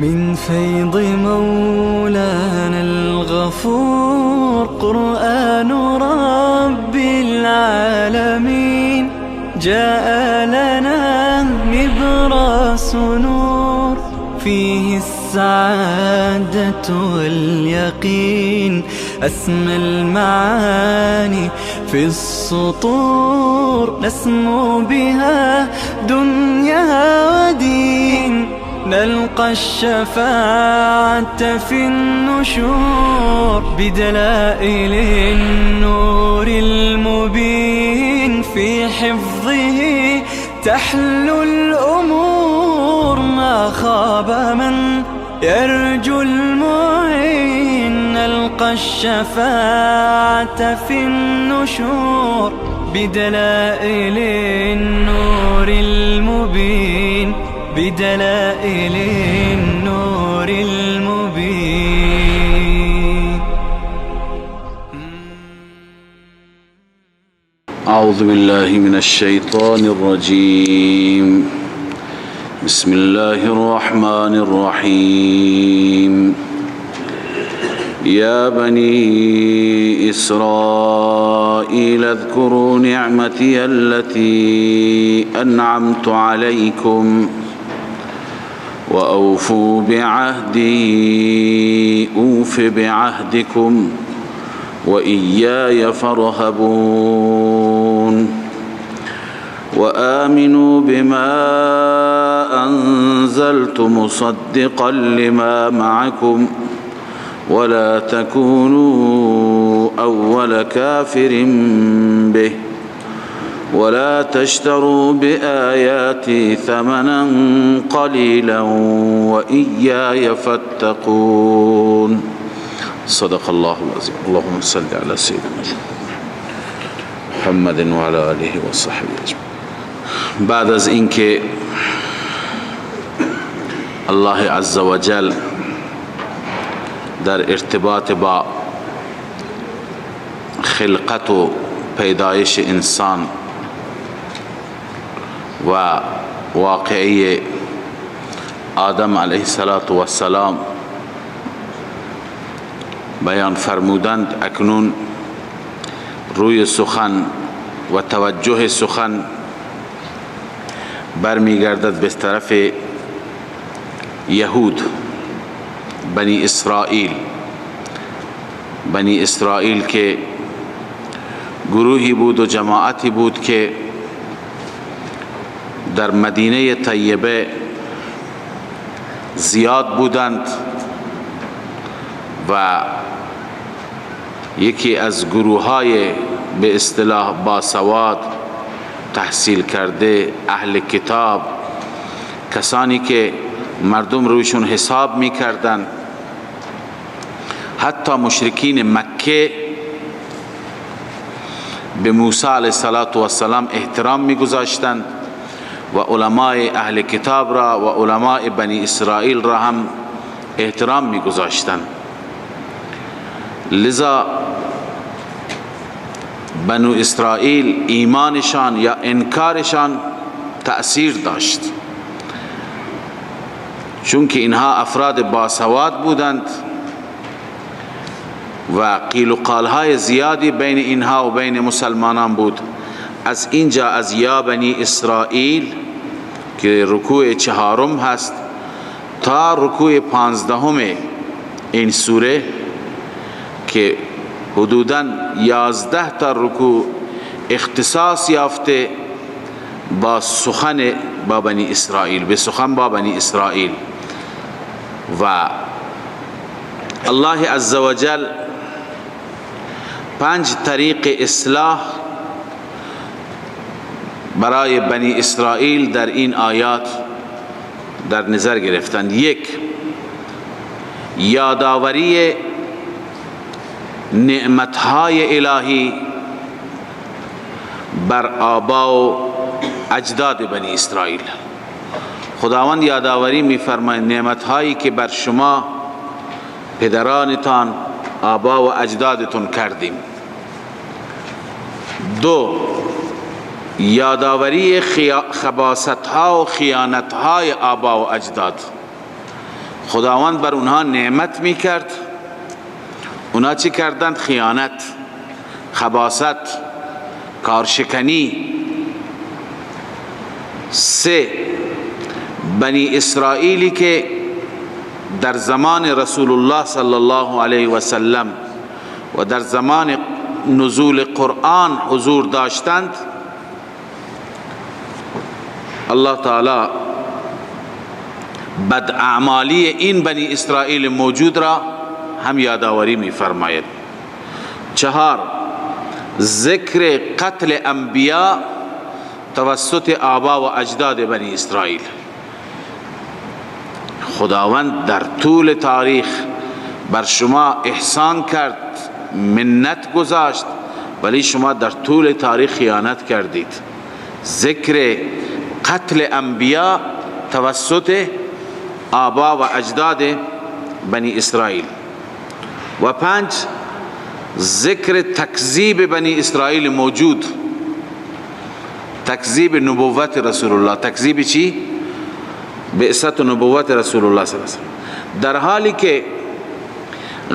من فيض مولانا الغفور. قرآن رب العالمين جاء لنا نبراس نور، فيه السعادة واليقين، أسمى المعاني في السطور، نسمو بها دنيا ودين، نلقى الشفاعة في النشور، بدلائل النور المبين، في حفظه تحلو الأمور، ما خاب من يرجو المعين، نلقى الشفاعة في النشور، بدلائل النور المبين، بدلائل النور المبين. أعوذ بالله من الشيطان الرجيم. بسم الله الرحمن الرحيم. يا بني إسرائيل اذكروا نعمتي التي أنعمت عليكم وأوفوا بعهدي أوف بعهدكم وإياي فارهبون. وآمنوا بما أنزلت مصدقا لما معكم ولا تكونوا أول كافر به ولا تشتروا بآياتي ثمنا قليلا وإياي فاتقون. صدق الله العظيم. اللهم صل على سيدنا محمد وعلى آله و صحبه اجمعین. بعد از اینکه الله عزوجل در ارتباط با خلقت و پیدایش انسان و واقعی آدم علیه السلام بیان فرمودند، اکنون روی سخن و توجه سخن برمیگردد به طرف یهود، بنی اسرائیل. بنی اسرائیل که گروهی بود و جماعتی بود که در مدینه طیبه زیاد بودند و یکی از گروه های به اصطلاح باسواد، تحصیل کرده، اهل کتاب، کسانی که مردم رویشون حساب میکردن، حتی مشرکین مکه به موسی علیه السلام احترام میگذاشتند و علمای اهل کتاب را و علمای بنی اسرائیل را هم احترام میگذاشتند. لذا بنو اسرائیل ایمانشان یا انکارشان تأثیر داشت، چون که اینها افراد باسواد بودند و قیل و قالهای زیادی بین اینها و بین مسلمانان بود. از اینجا از یا بنی اسرائیل که رکوع چهارم هست تا رکوع 15 این سوره که حدوداً 11 تا رکوع اختصاص یافته با سخن با بنی اسرائیل، به سخن با بنی اسرائیل. و الله عزوجل 5 طریق اصلاح برای بنی اسرائیل در این آیات در نظر گرفتند. یک، یادآوری نعمتهای الهی بر آبا و اجداد بنی اسرائیل. خداوند یادآوری می‌فرماید نعمتهایی که بر شما پدرانتان، آبا و اجدادتون کردیم. دو، یادآوری خباثت‌ها و خیانت‌های آبا و اجداد خداوند بر اونها نعمت میکرد، اونها چی کردند؟ خیانت، خباثت، کارشکنی. سه، بنی اسرائیلی که در زمان رسول الله صلی الله علیه و سلم و در زمان نزول قرآن حضور داشتند، الله تعالی بد اعمالی این بنی اسرائیل موجود را هم یادآوری می فرماید. چهار، ذکر قتل انبیاء توسط آبا و اجداد بنی اسرائیل. خداوند در طول تاریخ بر شما احسان کرد، منت گذاشت، ولی شما در طول تاریخ خیانت کردید. ذکر قتل انبیاء توسط آبا و اجداد بنی اسرائیل. و پنج، ذکر تکذیب بنی اسرائیل موجود، تکذیب نبوت رسول الله. تکذیب چی؟ بعثت و نبوت رسول الله صلی الله علیه و سلم، در حالی که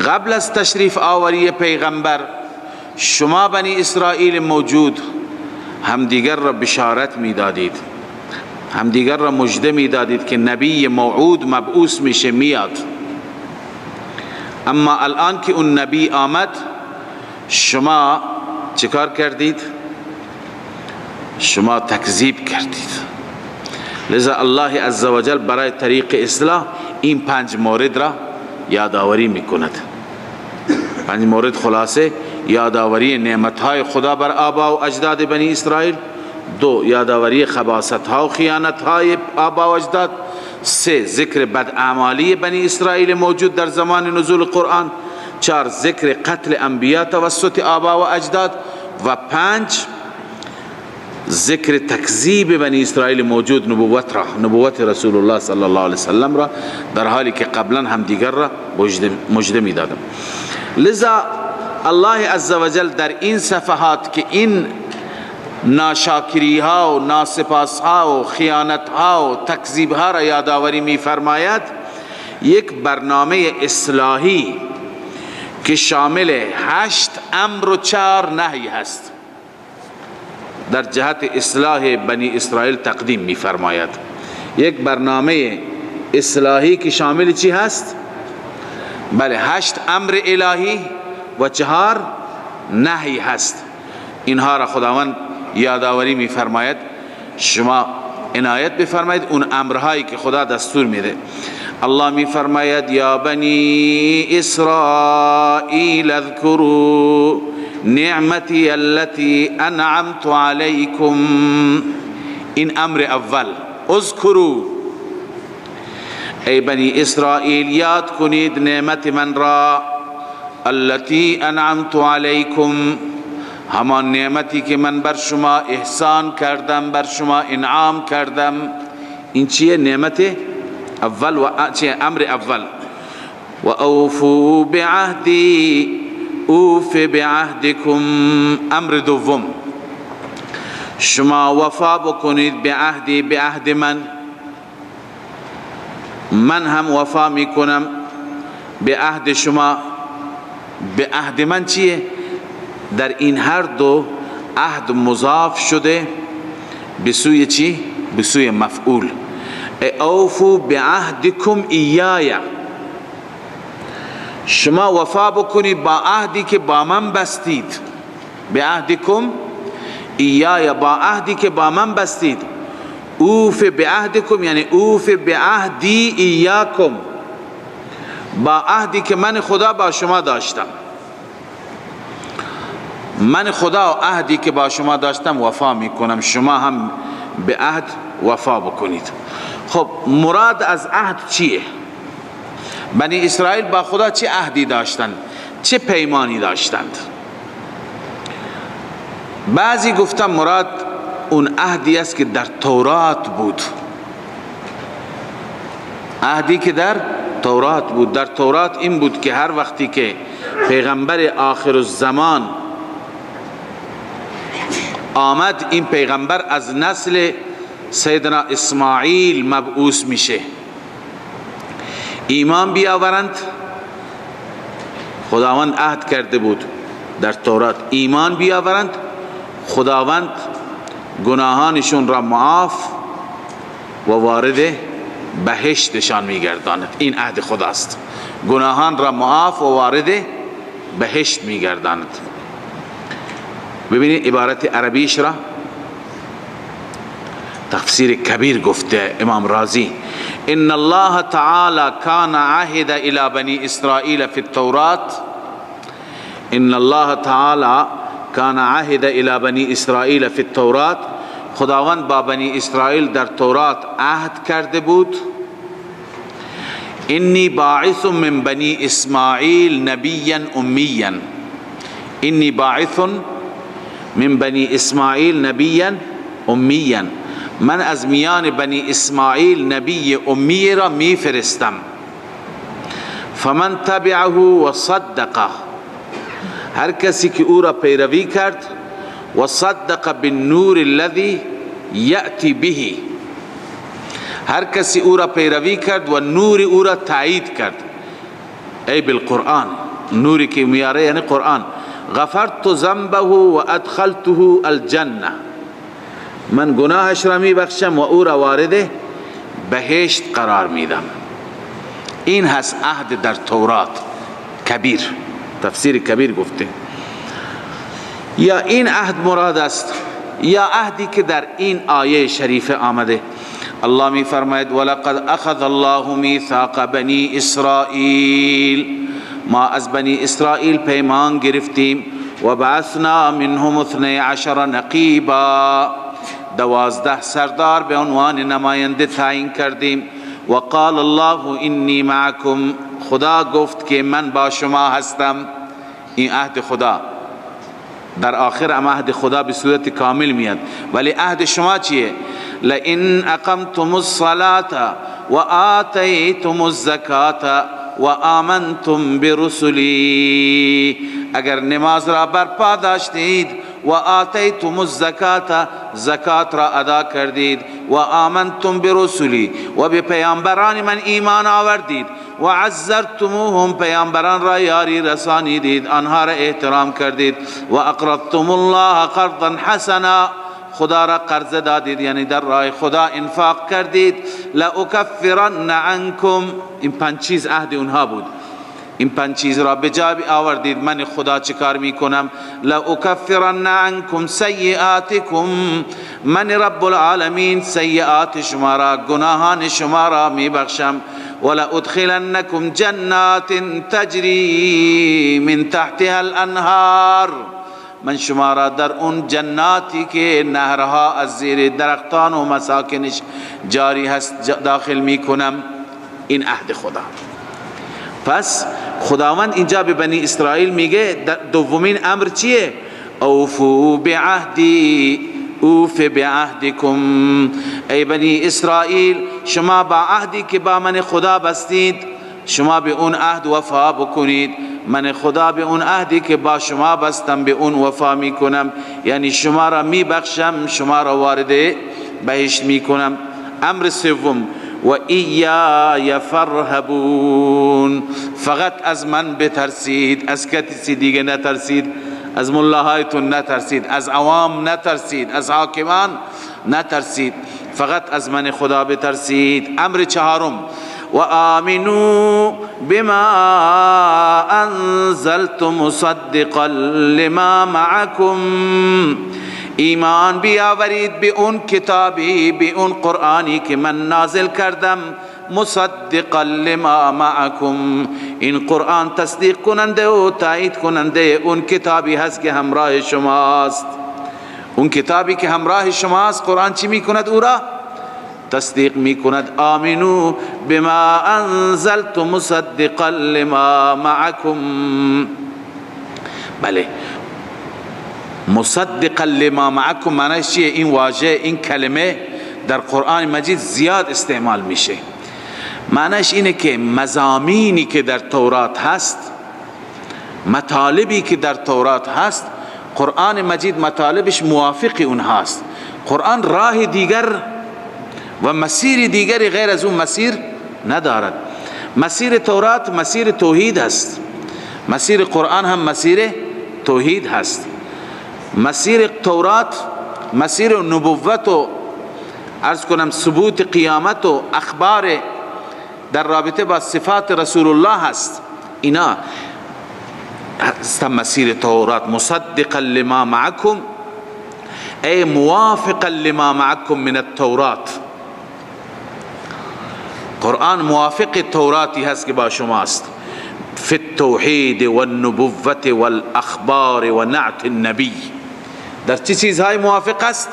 قبل از تشریف آوری پیغمبر شما بنی اسرائیل موجود همدیگر را بشارت میدادید، همدیگر را مژده میدادید که نبی موعود مبعوث میشه، میاد. اما الان که اون نبی آمد، شما چیکار کردید؟ شما تکذیب کردید. لذا الله عزوجل برای طریق اصلاح این پنج مورد را یادآوری میکند. پنج مورد خلاصه: یادآوری نعمتهای خدا بر آبا و اجداد بنی اسرائیل، دو، یادآوری خباثتها و خیانتهای آبا و اجداد، سه، ذکر بد اعمالی بنی اسرائیل موجود در زمان نزول قرآن، چهار، ذکر قتل انبیا توسط آبا و اجداد، و پنج، ذکر تکذیب بنی اسرائیل موجود نبوت را، نبوت رسول الله صلی الله علیه وسلم را، در حالی که قبلا هم دیگر را مژده میدادم. لذا الله عزوجل در این صفحات که این ناشاکری ها و ناسپاس ها و خیانت ها و تکذیب ها را یادآوری می فرماید، یک برنامه اصلاحی که شامل 8 امر و 4 نهی هست در جهت اصلاح بنی اسرائیل تقدیم می فرماید. یک برنامه اصلاحی که شامل چی هست؟ بله، 8 امر الهی و 4 نهی هست. اینها را خداوند یادآوری می فرماید. شما عنایت بفرمایید اون امرهایی که خدا دستور میده. الله می فرماید یا بنی اسرائیل اذکروا نعمتی التي انعمت علیکم. این امر اول، اذکروا، ای بنی اسرائیل یاد کنید نعمت من را، التي انعمت علیکم، همان نعمتی که من بر شما احسان کردم، بر شما انعام کردم. این چیه؟ نعمت اول و چیه؟ امر اول. و اوفوا بعهدی اوف بعهدکم، امر دوم، شما وفا بکنید بعهدی، بعهد من، من هم وفا میکنم به عهد شما. به عهد من چیه؟ در این هر دو عهد مضاف شده به سوی چی؟ به سوی مفعول. اوفو بعهدکم ایایا، شما وفا بکنید با عهدی که با من بستید. بعهدکم ایایا، با عهدی که با من بستید. اوف بعهدکم یعنی اوف بعهدی ایاکم، با عهدی که من خدا با شما داشتم، من خدا عهدی که با شما داشتم وفا میکنم، شما هم به عهد وفا بکنید. خب مراد از عهد چیه؟ بنی اسرائیل با خدا چه عهدی داشتند؟ چه پیمانی داشتند؟ بعضی گفتن مراد اون عهدی است که در تورات بود، عهدی که در تورات بود. در تورات این بود که هر وقتی که پیغمبر آخر الزمان آمد، این پیغمبر از نسل سیدنا اسماعیل مبعوث میشه. ایمان بیاورند، خداوند عهد کرده بود در تورات ایمان بیاورند، خداوند گناهانشون را معاف و وارد بهشتشان میگرداند. این عهد خداست، گناهان را معاف و وارد بهشت میگرداند. ببینید عبارت عربیش را تفسیر کبیر گفته امام رازی: ان الله تعالی کان عهد الى بنی اسرائیل فی التورات، ان الله تعالی کان عهد الى بنی اسرائیل فی التورات، خداوند با بنی اسرائیل در تورات عهد کرده بود، انی باعث من بنی اسماعیل نبیا امیا، انی باعث من بنی اسماعیل نبیا امیا، من از میان بنی اسماعیل نبی امی را می فرستم. فمن تبعه و صدقه، هر کسی که او را پیروی کرد، و صدق بالنور الذي یأتی به، هر کسی او را پیروی کرد و نور او را تایید کرد، ای بالقرآن، نوری که میاره یعنی قرآن، غفرت ذنبه و ادخلته الجنه، من گناهش را می بخشم و او را وارد بهشت قرار میدم. این هست عهد در تورات کبیر، تفسیر کبیر گفته. یا این عهد مراد است یا عهدی که در این آیه شریفه آمده. الله می فرماید ولقد اخذ الله میثاق بنی اسرائیل، ما از بنی اسرائیل پیمان گرفتیم، و بعثنا منهم 12 نقیبا، 12 سردار به عنوان نماینده تعیین کردیم. و قال الله انی معکم، خدا گفت که من با شما هستم. این عهد خدا در آخر هم عهد خدا به صورت کامل میاد، ولی عهد شما چیه؟ لئن اقمتم الصلاة و آتیتم الزکاة و آمنتم برسلی، اگر نماز را برپا داشتید و آتیتم الزکاة، زکات را ادا کردید، و آمنتم برسلی، و به پیامبران من ایمان آوردید، و عزرتموهم، پیامبران را یاری رسانیدید، آنها را احترام کردید، و اقرضتم الله قرضا حسنا، خدا را قرض دادید، یعنی در راه خدا انفاق کردید، لأکفرن عنکم. این 5 چیز عهد اونها بود، این 5 چیز را به جا آوردید، من خدا چیکار میکنم؟ لأکفرن عنکم سیئاتکم، من رب العالمین سیئات شما را، گناهان شما را میبخشم، ولأدخلنکم جنات تجری من تحتها الانهار، من شما را در اون جناتی که نهرها از زیر درختان و مساکنش جاری هست داخل میکنم. این عهد خدا. پس خداوند اینجا به بنی اسرائیل میگه دومین امر چیه؟ اوفو بعهدی اوف بعهدکم، ای بنی اسرائیل شما با عهدی که با من خدا بستید شما به اون عهد وفا بکنید، من خدا به اون عهدی که با شما بستم به اون وفا میکنم، یعنی شما را میبخشم، شما را وارد بهشت میکنم. امر سوم و ایای فرهبون، فقط از من بترسید، از کسی دیگه نترسید، از ملاهایتون نترسید، از عوام نترسید، از حاکمان نترسید، فقط از من خدا بترسید. امر چهارم و آمنوا بما انزلت مصدقا لما معکم، ایمان بیاورید به اون کتابی، به اون قرآنی که من نازل کردم، مصدقا لما معکم، این قرآن تصدیق کننده و تایید کننده اون کتابی هست که همراه شماست. اون کتابی که همراه شماست قرآن چی میکند؟ او را تصدیق میکند. آمنو بما انزلت مصدقا لما معکم، بله مصدقا لما معکم معنیش چیه؟ این واژه، این کلمه در قرآن مجید زیاد استعمال میشه. معنیش اینه که مضامینی که در تورات هست، مطالبی که در تورات هست، قرآن مجید مطالبش موافق اون هست. قرآن راه دیگر و مسیر دیگری غیر از اون مسیر ندارد. مسیر تورات مسیر توحید است، مسیر قرآن هم مسیر توحید هست. مسیر تورات مسیر نبوت و عرض کنم ثبوت قیامت و اخبار در رابطه با صفات رسول الله هست. اینا هست مسیر تورات، مصدقا لما معکم ای موافقا لما معکم من التورات. قرآن موافق توراتی هست که با شماست، فی التوحید والنبوت والاخبار و نعت النبی. در چه چیزهای موافق است؟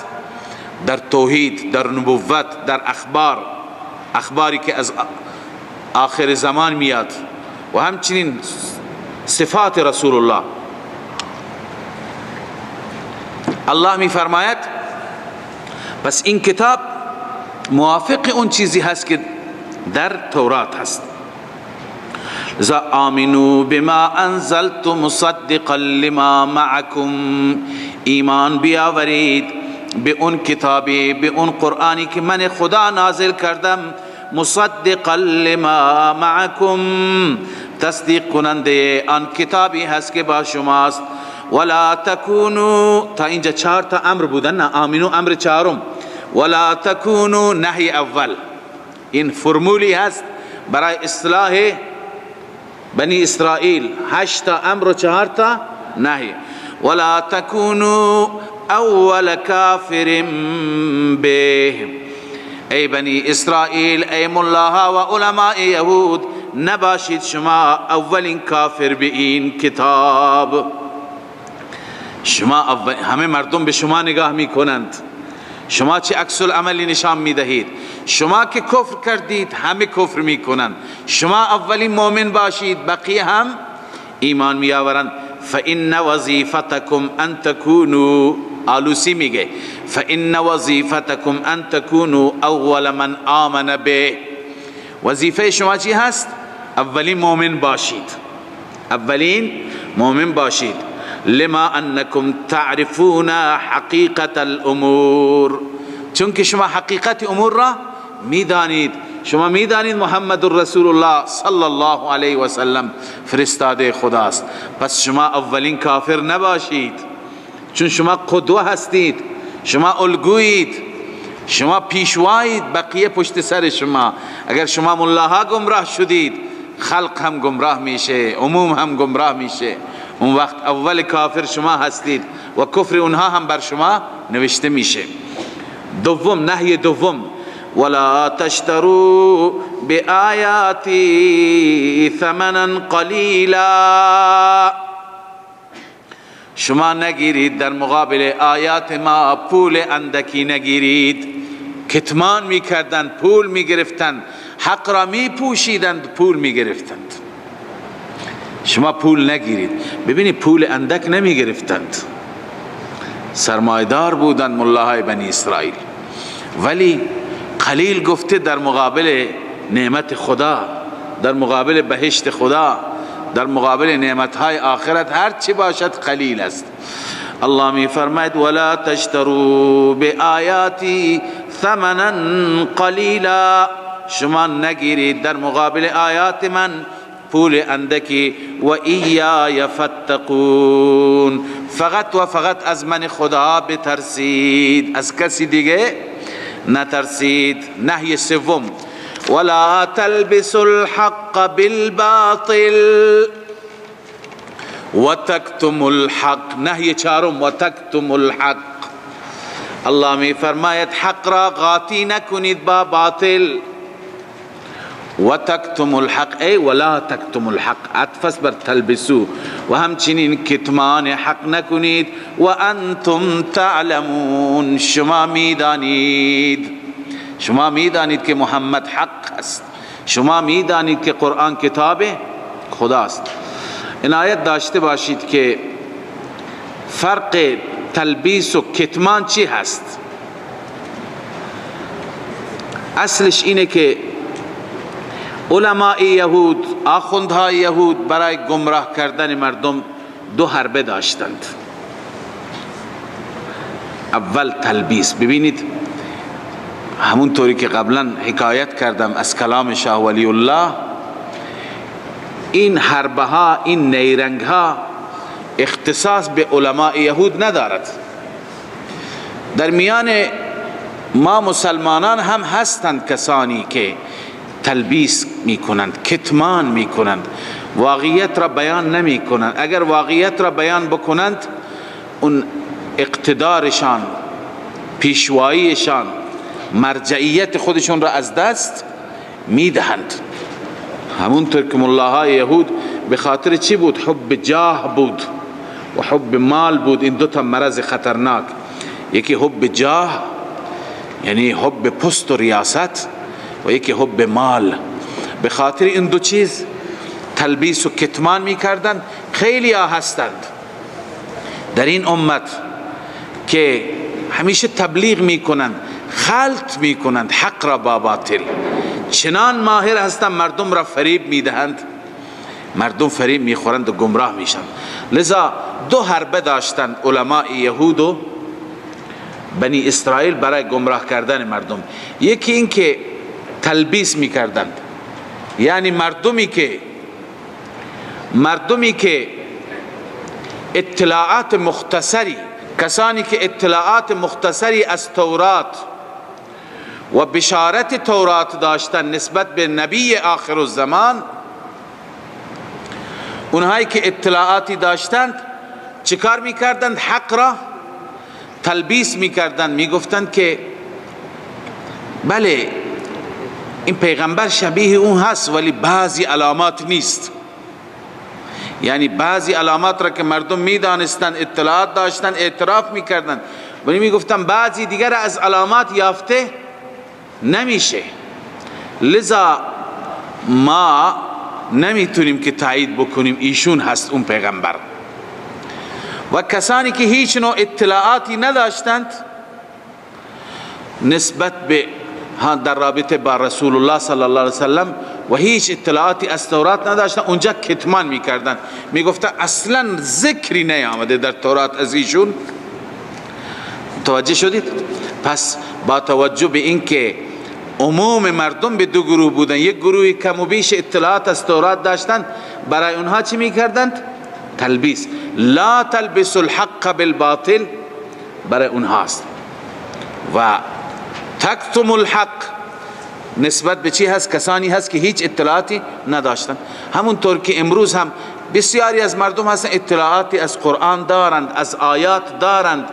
در توحید، در نبوت، در اخبار، اخباری که از آخر زمان میاد، و همچنین صفات رسول الله. الله می فرماید پس این کتاب موافق اون چیزی هست که در تورات هست. لذا آمنوا بما انزلت مصدقا لما معکم، ایمان بیاورید به اون کتابی، به اون قرآنی که من خدا نازل کردم، مصدقا لما معکم، تصدیق کننده آن کتابی هست که با شماست. ولا تکونو، تا اینجا چهار تا امر بودن، نه آمنو امر چهارم، ولا تکونو نهی اول. این فرمولی هست برای اصلاح بنی اسرائیل، 8 تا امر و 4 تا نهی. ولا تکونو اول کافر به، ای بنی اسرائیل، ای ملاها و علماء یهود، نباشید شما اولین کافر به این کتاب. شما اول، همه مردم به شما نگاه میکنند، شما چه عکس العملی نشان میدهید؟ شما که کفر کردید همه کفر میکنند، شما اولین مؤمن باشید، بقیه هم ایمان میآورند. فإن وظیفتکم ان تکونوا، آلوسی میگه فإن وظیفتکم ان تکونوا اول من آمن به، وظیفه شما چی هست؟ اولین مؤمن باشید، اولین مؤمن باشید. لما انکم تعرفون حقیقت الامور، چون که شما حقیقت امور را میدانید، شما میدانید محمد رسول الله صلی الله علیه و سلم فرستاده خداست، پس شما اولین کافر نباشید، چون شما قدوه هستید، شما الگویید، شما پیشوایید، بقیه پشت سر شما. اگر شما ملاها گمراه شدید، خلق هم گمراه میشه، عموم هم گمراه میشه. اون وقت اول کافر شما هستید و کفر اونها هم بر شما نوشته میشه. دوم، نهی دوم، ولا تشتروا بآیاتی ثمنا قلیلا، شما نگیرید در مقابل آیات ما پول اندکی نگیرید. کتمان میکردند، پول میگرفتند، حق را میپوشیدند، پول میگرفتند. شما پول نگیرید. ببینید پول اندک نمیگرفتند، سرمایدار بودند ملاهای بنی اسرائیل، ولی قلیل گفته در مقابل نعمت خدا، در مقابل بهشت خدا، در مقابل نعمتهای آخرت هر چی باشد قلیل است. الله می فرماید ولا تشتروا بآیاتی ثمنا قلیلا، شما نگیرید در مقابل آیات من پول اندکی. و ایای فاتقون، فقط و فقط از من خدا بترسید، از کسی دیگه نترسید. نهی سوم، ولا تلبسوا الحق بالباطل وتکتموا الحق. نهی چهارم، وتکتموا الحق. الله می فرماید حق را قاطی نکنید با باطل. وتکتموا الحق ای ولا تکتموا الحق، عطف بر تلبسو، و همچنین کتمان حق نکنید. و انتم تعلمون، شما میدانید، شما میدانید که محمد حق است، شما میدانید که قرآن کتاب خداست. عنایت داشته باشید که فرق تلبیس و کتمان چی هست؟ اصلش اینه که علماء یهود، آخوندهای یهود برای گمراه کردن مردم دو حربه داشتند. اول تلبیس. ببینید همونطوری که قبلا حکایت کردم از کلام شاه ولی الله، این حربه ها، این نیرنگ ها اختصاص به علماء یهود ندارد. در میان ما مسلمانان هم هستند کسانی که تلبیس میکنند، کتمان میکنند، واقعیت را بیان نمیکنند. اگر واقعیت را بیان بکنند، اون اقتدارشان، پیشواییشان، مرجعیت خودشون را از دست میدهند. همونطور که ملاهای یهود به خاطر چی بود؟ حب جاه بود و حب مال بود. این دوتا مرض خطرناک، یکی حب جاه یعنی حب پست و ریاست، و یکی حب مال. به خاطر این دو چیز تلبیس و کتمان میکردند. خیلی ها هستند در این امت که همیشه تبلیغ میکنند، خلط میکنند حق را با باطل، چنان ماهر هستند مردم را فریب میدهند، مردم فریب میخورند و گمراه میشن. لذا دو حربه داشتند علماء یهود و بنی اسرائیل برای گمراه کردن مردم. یکی این که تلبیس میکردند، یعنی مردمی که اطلاعات مختصری، کسانی که اطلاعات مختصری از تورات و بشارت تورات داشتن نسبت به نبی آخر الزمان، اونهایی که اطلاعاتی داشتند چیکار میکردند؟ حق را تلبیس میکردند. میگفتند که بله این پیغمبر شبیه اون هست، ولی بعضی علامات نیست. یعنی بعضی علامات را که مردم میدانستند، اطلاعات داشتند، اعتراف میکردند، ولی میگفتند بعضی دیگر از علامات یافته نمیشه، لذا ما نمیتونیم که تایید بکنیم ایشون هست اون پیغمبر. و کسانی که هیچ نوع اطلاعاتی نداشتند نسبت به در رابطه با رسول الله صلی الله علیه وسلم و هیچ اطلاعاتی از تورات نداشتن، اونجا کتمان میکردن، میگفتن اصلا ذکری نیامده در تورات از ایشون. متوجه شدید؟ پس با توجه به اینکه عموم مردم به دو گروه بودن، یک گروه کم و بیش اطلاعات از تورات داشتن، برای اونها چی میکردند؟ تلبیس. لا تلبس الحق بالباطل برای اونهاست. و تکتم الحق نسبت به چی هست؟ کسانی هست که هیچ اطلاعاتی نداشتن. همونطور که امروز هم بسیاری از مردم هستن اطلاعاتی از قرآن دارند، از آیات دارند.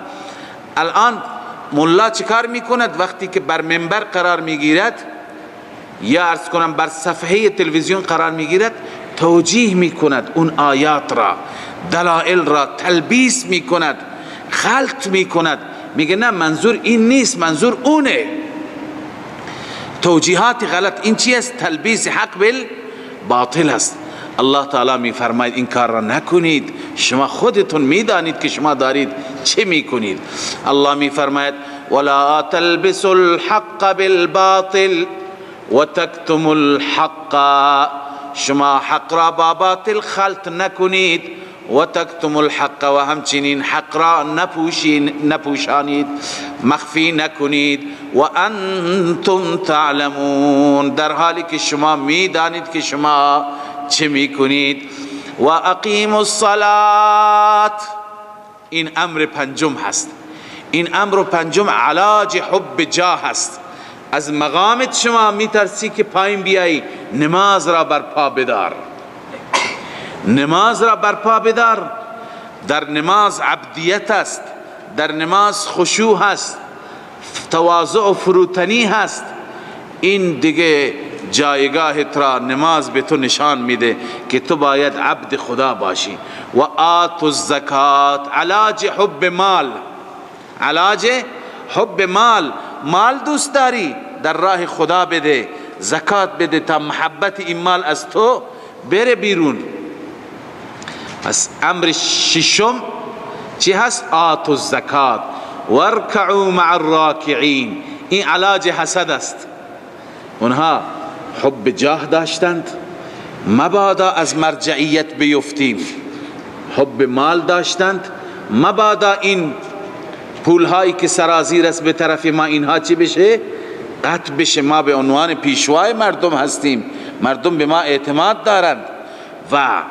الان ملا چیکار میکند؟ وقتی که بر منبر قرار میگیرد یا عرض کنم بر صفحه تلویزیون قرار میگیرد، توجیه میکند اون آیات را، دلائل را تلبیس میکند، خلط میکند، میگه نه منظور این نیست، منظور اونه. توجیهات غلط. این چی است؟ تلبیس حق بالباطل است. الله تعالی میفرماید این کار را نکنید، شما خودتون میدانید که شما دارید چه میکنید. الله میفرماید ولا تلبسوا الحق بالباطل وتکتموا الحق، شما حق را با باطل خلط نکنید، و تکتم الحق، و همچنین حق را نپوشانید، مخفی نکنید، و انتم تعلمون، در حالی که شما میدانید که شما چه میکنید. و اقیموا الصلاة، این امر پنجم هست. این امر پنجم علاج حب جاه هست. از مقامت شما میترسی که پایین بیایی، نماز را برپا بدار، نماز را برپا بدار. در نماز عبدیت است، در نماز خشوع هست، تواضع و فروتنی هست. این دیگه جایگاه را نماز به تو نشان میده که تو باید عبد خدا باشی. و آتوا الزکات، علاج حب مال، علاج حب مال. مال دوست داری در راه خدا بده، زکات بده تا محبت این مال از تو بره بیرون. پس امر ششم چی هست؟ آتوا الزکات وارکعوا مع الراکعین. این علاج حسد است. اونها حب جاه داشتند، مبادا از مرجعیت بیفتیم. حب مال داشتند، مبادا این پولهایی که سرازیر است به طرف ما اینها چی بشه؟ قطع بشه. ما به عنوان پیشوای مردم هستیم، مردم به ما اعتماد دارند. و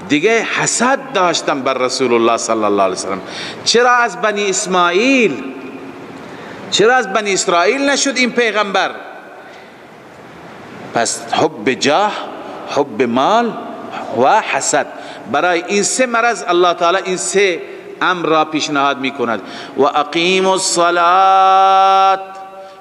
دیگه حسد داشتن بر رسول الله صلی الله علیه وسلم. چرا از بنی اسماعیل، چرا از بنی اسرائیل نشد این پیغمبر؟ پس حب جاه، حب مال و حسد، برای این سه مرض الله تعالی این سه امر را پیشنهاد می کند. و اقیموا الصلاة،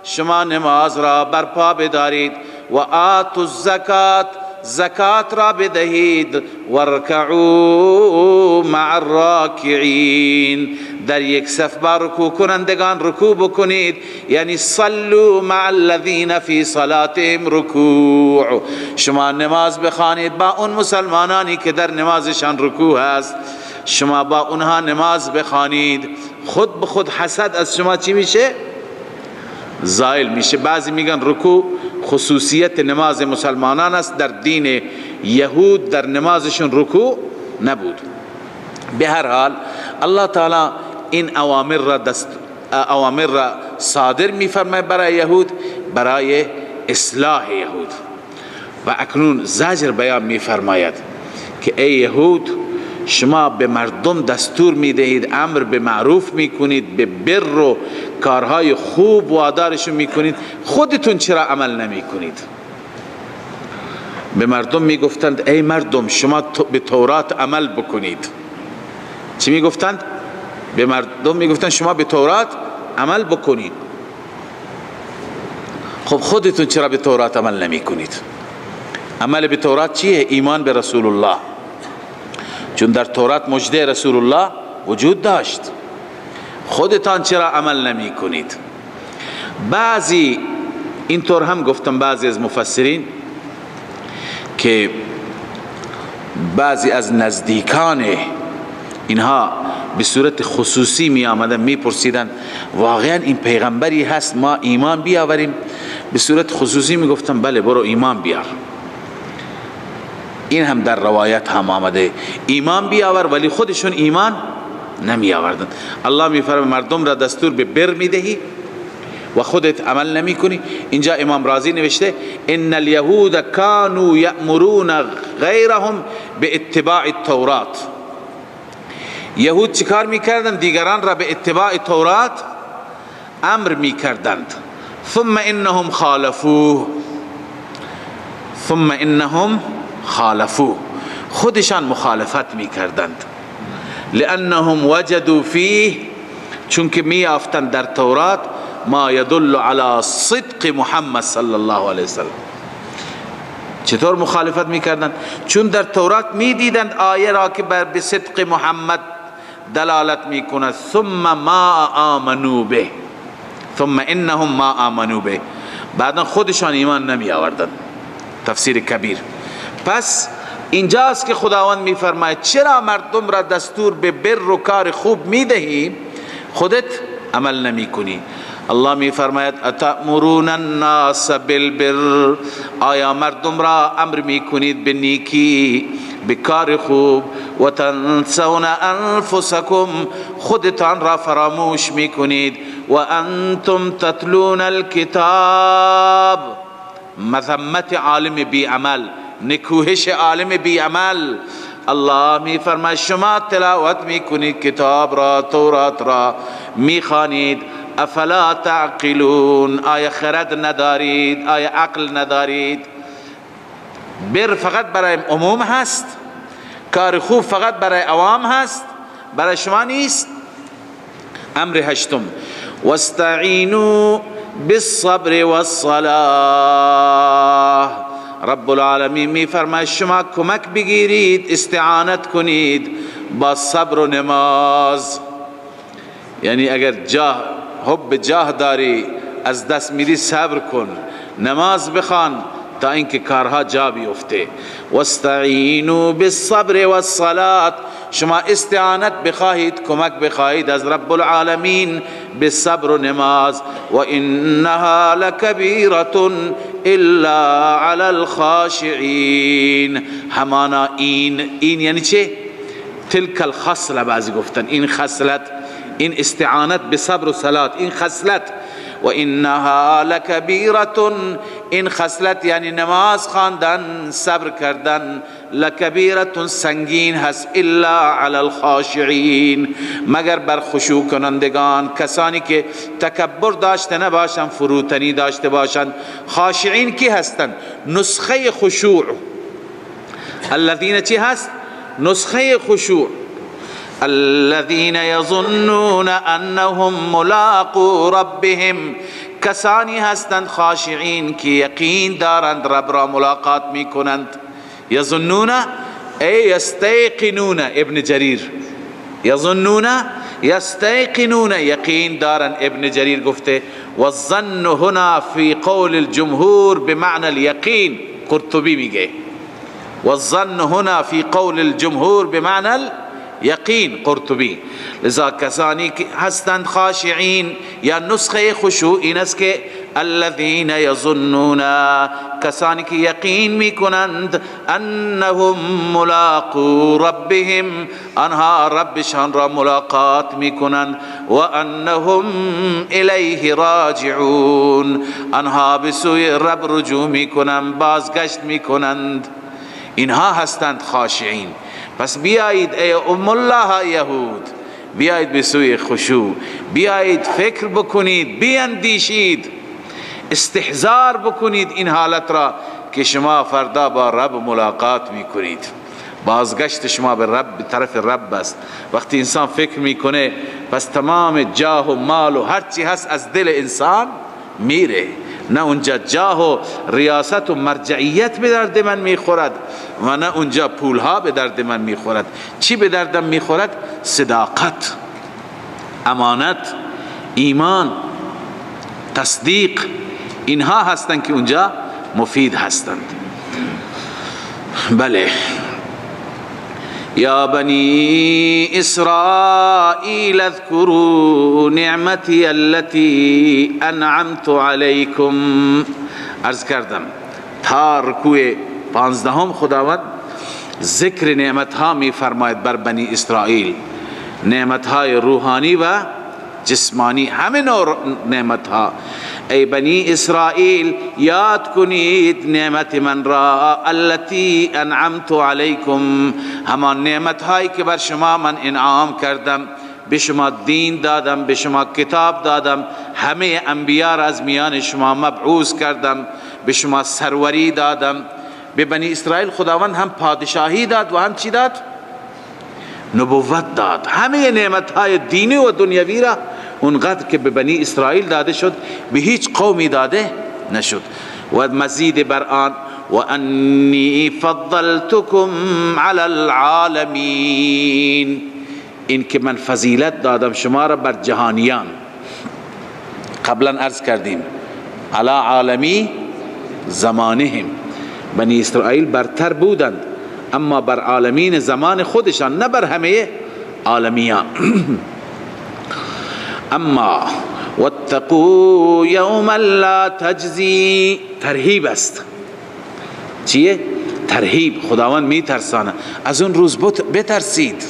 شما نماز را برپا بدارید، و آتوا الزکات، زکات را بدهید، وارکعوا مع الراکعین، در یک صف با رکوع کنندگان رکوع بکنید، یعنی صلوا مع الذین فی صلاتهم رکوع، شما نماز بخوانید با اون مسلمانانی که در نمازشان رکوع هست، شما با اونها نماز بخوانید، خود به خود حسد از شما چی میشه؟ زائل میشه. بعضی میگن رکوع خصوصیت نماز مسلمانان است، در دین یهود در نمازشون رکوع نبود. به هر حال الله تعالی این اوامر را صادر میفرماید برای یهود، برای اصلاح یهود. و اکنون زجر بیان میفرماید که ای یهود، شما به مردم دستور میدهید، امر به معروف میکنید، به بر و کارهای خوب وادارشون میکنید، خودتون چرا عمل نمیکنید؟ به مردم میگفتند ای مردم شما به تورات عمل بکنید. چی میگفتند؟ به مردم میگفتند شما به تورات عمل بکنید. خب خودتون چرا به تورات عمل نمیکنید؟ عمل به تورات چیه؟ ایمان به رسول الله، چون در تورات مژده رسول الله وجود داشت. خودتان چرا عمل نمی کنید؟ بعضی اینطور هم گفتم، بعضی از مفسرین که بعضی از نزدیکان اینها به صورت خصوصی می آمدن می پرسیدن واقعا این پیغمبری هست ما ایمان بیاوریم؟ به صورت خصوصی می گفتن بله برو ایمان بیار. این هم در روایت هم آمده، ایمان بیاور، ولی خودشون ایمان نمی آوردن. الله می فرماید مردم را دستور به بر می دهی و خودت عمل نمی کنی. اینجا امام رازی نوشته ان الیهود کانوا یأمرون غیرهم به اتباع التورات. یهود چیکار میکردند؟ دیگران را به اتباع تورات امر میکردند. ثم انهم خالفوه، ثم انهم خالفوه، خودشان مخالفت میکردند. لانهم وجدوا فیه، چون که میافتند در تورات ما یدل علی صدق محمد صلی الله علیه وسلم. چطور مخالفت میکردند؟ چون در تورات میدیدند آیه را که بر صدق محمد دلالت میکند. ثم ما آمنوا به، ثم انهم ما آمنوا به، بعدا خودشان ایمان نمی آوردند. تفسیر کبیر. پس اینجاست که خداوند میفرماید چرا مردم را دستور به بر و کار خوب میدهی خودت عمل نمی کنی؟ الله میفرماید اتأمرون الناس بالبر، آیا مردم را امر میکنید به نیکی، به کار خوب، و تنسون انفسکم، خودتان را فراموش میکنید، و انتم تتلون الکتاب. مذمت عالم بی عمل، نکوهش عالم بی عمل. الله می فرماید شما تلاوت میکنید کتاب را، تورات را میخوانید، افلا تعقلون، آیا خرد ندارید؟ آیا عقل ندارید؟ بر فقط برای عموم هست، کار خوب فقط برای عوام هست، برای شما نیست. امر هشتم، واستعینوا بالصبر والصلاة. رب العالمین می فرماید شما کمک بگیرید، استعانت کنید با صبر و نماز. یعنی اگر جاه، حب جاه داری از دست میری، صبر کن، نماز بخوان تا اینکه کارها جا بیفته. واستعینوا بالصبر والصلاة، شما استعانت بخواهید، کمک بخواهید از رب العالمین بالصبر و نماز. و انها لکبیرة الا علی الخاشعین. همانا این یعنی چه؟ تلک الخصله، بعضی گفتن این خصلت، این استعانت به صبر و صلات، این خصلت. و انها لکبیرة این خصلت یعنی نماز خواندن، صبر کردن، لکبیرة سنگین هست، الا علی الخاشعین، مگر بر خشوع کنندگان، کسانی که تکبر داشته نباشند، فروتنی داشته باشند. خاشعین کی هستند؟ نسخه خشوع. الذین چی هست؟ نسخه خشوع. الذين يظنون انهم ملاقو ربهم، کسانی هستند خاشعین که یقین دارند رب را ملاقات میکنند. یظنون ای یستیقنون، ابن جریر یظنون یستیقنون، یقین دارند. ابن جریر گفته والظن هنا فی قول الجمهور بمعنى الیقین، قرطبی میگه والظن هنا فی قول الجمهور بمعنى یقین، قرطبی. لذا کسانی که هستند خاشعین یا نسخه خشوع این است که الذین یظنون، کسانی که یقین میکنند، انهم ملاقو ربهم، آنها ربشان را ملاقات میکنند، و انهم الیه راجعون، آنها به سوی رب رجوع میکنند، بازگشت میکنند. اینها هستند خاشعین. پس بیایید ای ام الله یهود، بیایید به سوی خشوع، بیایید فکر بکنید، بیاندیشید، استحضار بکنید این حالت را که شما فردا با رب ملاقات میکنید، بازگشت شما به رب، به طرف رب است. وقتی انسان فکر میکنه پس تمام جاه و مال و هرچی هست از دل انسان میره، نه اونجا جاه و ریاست و مرجعیت به درد من میخورد و نه اونجا پولها به درد من میخورد. چی به دردم میخورد؟ صداقت، امانت، ایمان، تصدیق، اینها هستند که اونجا مفید هستند. بله، یا بنی اسرائیل اذکروا نعمتی التي انعمت علیکم. عرض کردم تا رکوع 15 خداوند ذکر نعمت ها می فرماید بر بنی اسرائیل، نعمت های روحانی و جسمانی، همه نوع نعمت ها. ای بنی اسرائیل یاد کنید نعمت من را، التي انعمت علیکم، همان نعمت هایی که بر شما من انعام کردم، به شما دین دادم، به شما کتاب دادم، همه انبیا را از میان شما مبعوث کردم، به شما سروری دادم. به بنی اسرائیل خداوند هم پادشاهی داد و هم چی داد؟ نبوت داد. همه نعمتهای دینی و دنیوی را اونقدر که به بنی اسرائیل داده شد به هیچ قومی داده نشد. و مزید بر آن و انی فضلتکم علی العالمین، این که من فضیلت دادم شما را بر جهانیان. قبلا عرض کردیم علی عالمی زمانهم، بنی اسرائیل برتر بودند اما بر عالمین زمان خودشان، نه بر همه عالمیان. اما واتقوا یوما لا تجزی، ترهیب است. چیه؟ ترهیب. خداوند میترسانه از اون روز بترسید.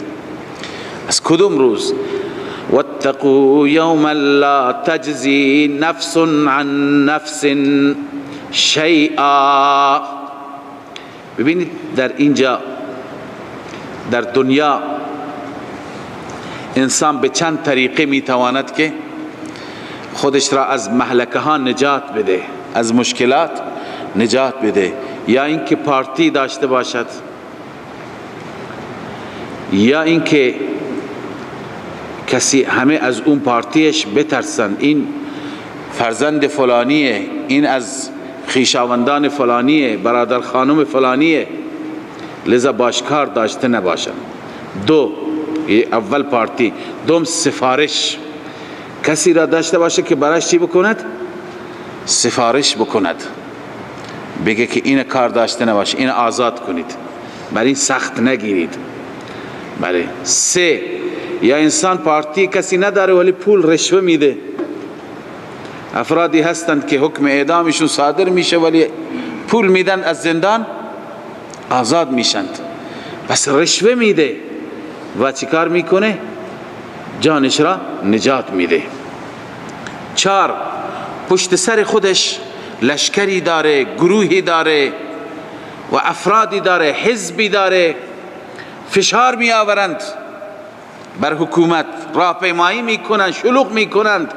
از کدوم روز؟ واتقوا یوما لا تجزی نفس عن نفس شیئا. ببینید در اینجا در دنیا انسان به چند طریقه میتواند که خودش را از مهلکه ها نجات بده، از مشکلات نجات بده. یا اینکه پارتی داشته باشد، یا اینکه کسی همه از اون پارتیش بترسن، این فرزند فلانیه، این از خویشاوندان فلانیه، برادر خانم فلانیه، لذا باشکار داشته نباشن. دو، اول پارتی. دوم سفارش، کسی را داشته باشه که براش چی بکند؟ سفارش بکند، بگه که این کار داشته نباشه، این آزاد کنید، برای این سخت نگیرید. بله. سه، یا انسان پارتی کسی نداره ولی پول رشوه میده. افرادی هستند که حکم اعدامشون صادر میشه ولی پول میدن از زندان آزاد میشند. پس رشوه میده و چیکار میکنه؟ جانش را نجات میده. چهار، پشت سر خودش لشکری داره، گروهی داره و افرادی داره، حزبی داره، فشار می آورند بر حکومت، راهپیمایی میکنند، شلوغ میکنند،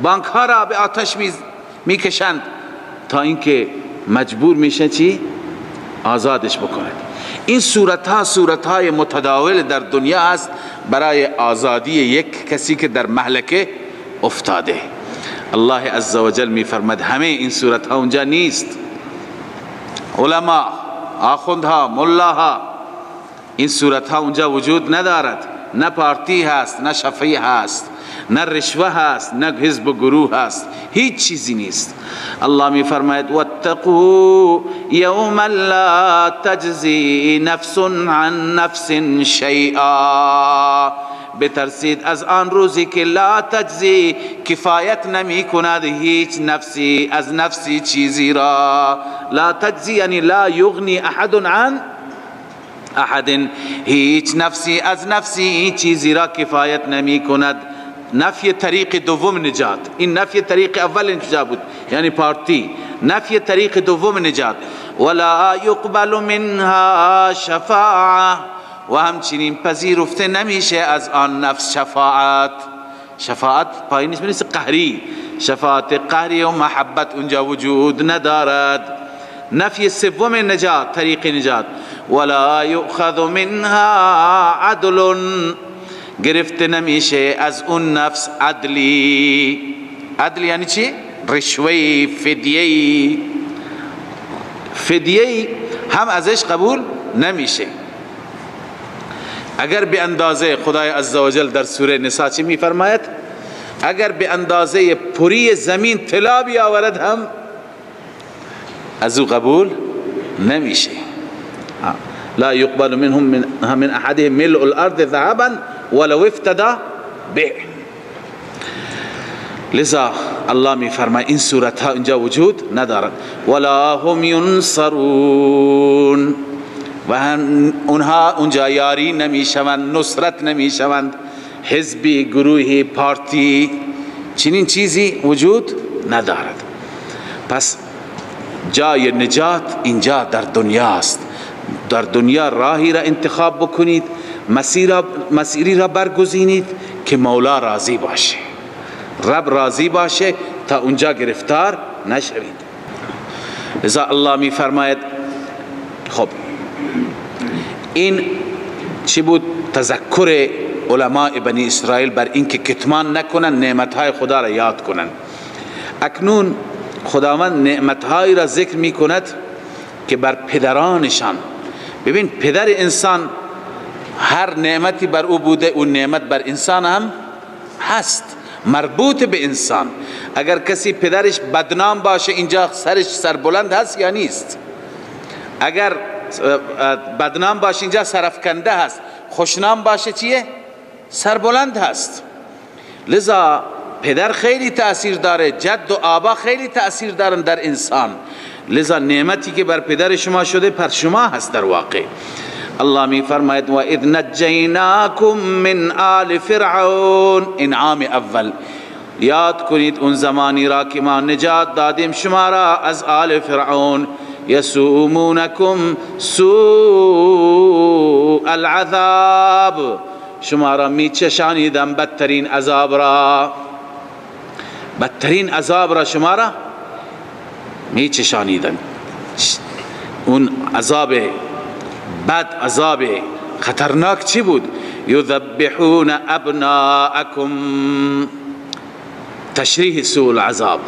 بانک ها را به آتش میکشند تا اینکه مجبور میشه چی؟ آزادش بکند. این صورت ها صورت های متداول در دنیا است برای آزادی یک کسی که در مهلکه افتاده. الله عزوجل میفرماد همه این صورت ها اونجا نیست. علما، آخوندها، ملاها، این صورت ها اونجا وجود ندارد. نه پارتی هست، نه شفیع هست، نه رشوه هست، نه حزب و گروه هست، هیچ چیزی نیست. الله می فرماید واتقوا یوما لا تجزی نفس عن نفس شیئا، بترسید از آن روزی که لا تجزی، کفایت نمی کند هیچ نفسی از نفسی چیزی را. لا تجزی یعنی لا یغنی احد عن احد، هیچ نفسی از نفسی چیزی را کفایت نمی کند. نفی طریق دوم نجات، این نفی طریق اول نجات بود یعنی پارتی، نفی طریق دوم نجات. ولا یقبل منها شفاعه، و همچنین پذیرفته نمیشه از آن نفس شفاعت. شفاعت پایین نیست، مثل قهری، شفاعت قهری و محبت اونجا وجود ندارد. نفی سوم نجات، طریق نجات. ولا یؤخذ منها عدل، گرفته نمیشه از اون نفس عدلی. عدل یعنی چی؟ رشوه، فدیه، فدیه هم ازش قبول نمیشه. اگر به اندازه خدای عزوجل در سوره نساء چی میفرماید؟ اگر به اندازه پری زمین طلا بیاورد هم از او قبول نمیشه. لا يقبل منهم من احدهم ملء الارض ذهبا ولو افتدى به. لذا الله می فرماید این صورت ها اینجا وجود ندارد. ولا هم ینصرون، و هم اونها اونجا یاری نمیشوند، نصرت نمیشوند، حزبی، گروهی، پارتی، چنین چیزی وجود ندارد. پس جای نجات اینجا در دنیاست. در دنیا راهی را انتخاب بکنید، مسیری را برگزینید که مولا راضی باشه، رب راضی باشه، تا اونجا گرفتار نشوید. لذا الله می فرماید خب این چی بود؟ تذکر علماء بنی اسرائیل بر اینکه کتمان نکنن، نعمتهای خدا را یاد کنن. اکنون خداوند نعمتهایی را ذکر می کند که بر پدرانشان. ببین پدر انسان هر نعمتی بر او بوده، اون نعمت بر انسان هم هست، مربوط به انسان. اگر کسی پدرش بدنام باشه اینجا سرش سربلند هست یا نیست؟ اگر بدنام باشه اینجا سرفکنده هست، خوشنام باشه چیه؟ سربلند هست. لذا پدر خیلی تأثیر داره، جد و آبا خیلی تأثیر دارن در انسان. لذا نعمتی که بر پدر شما شده پر شما هست در واقع. الله می فرماید و اذ نجیناکم من آل فرعون، انعام اول. یاد کنید اون زمانی را که ما نجات دادیم شما را از آل فرعون. یسومونکم سوء العذاب، شما را می چشانیدم بدترین عذاب را، بدترین عذاب را شما را می چشانیدم. اون عذاب بد، عذاب خطرناک چی بود؟ یذبحون ابناءکم، تشریح سوء العذاب.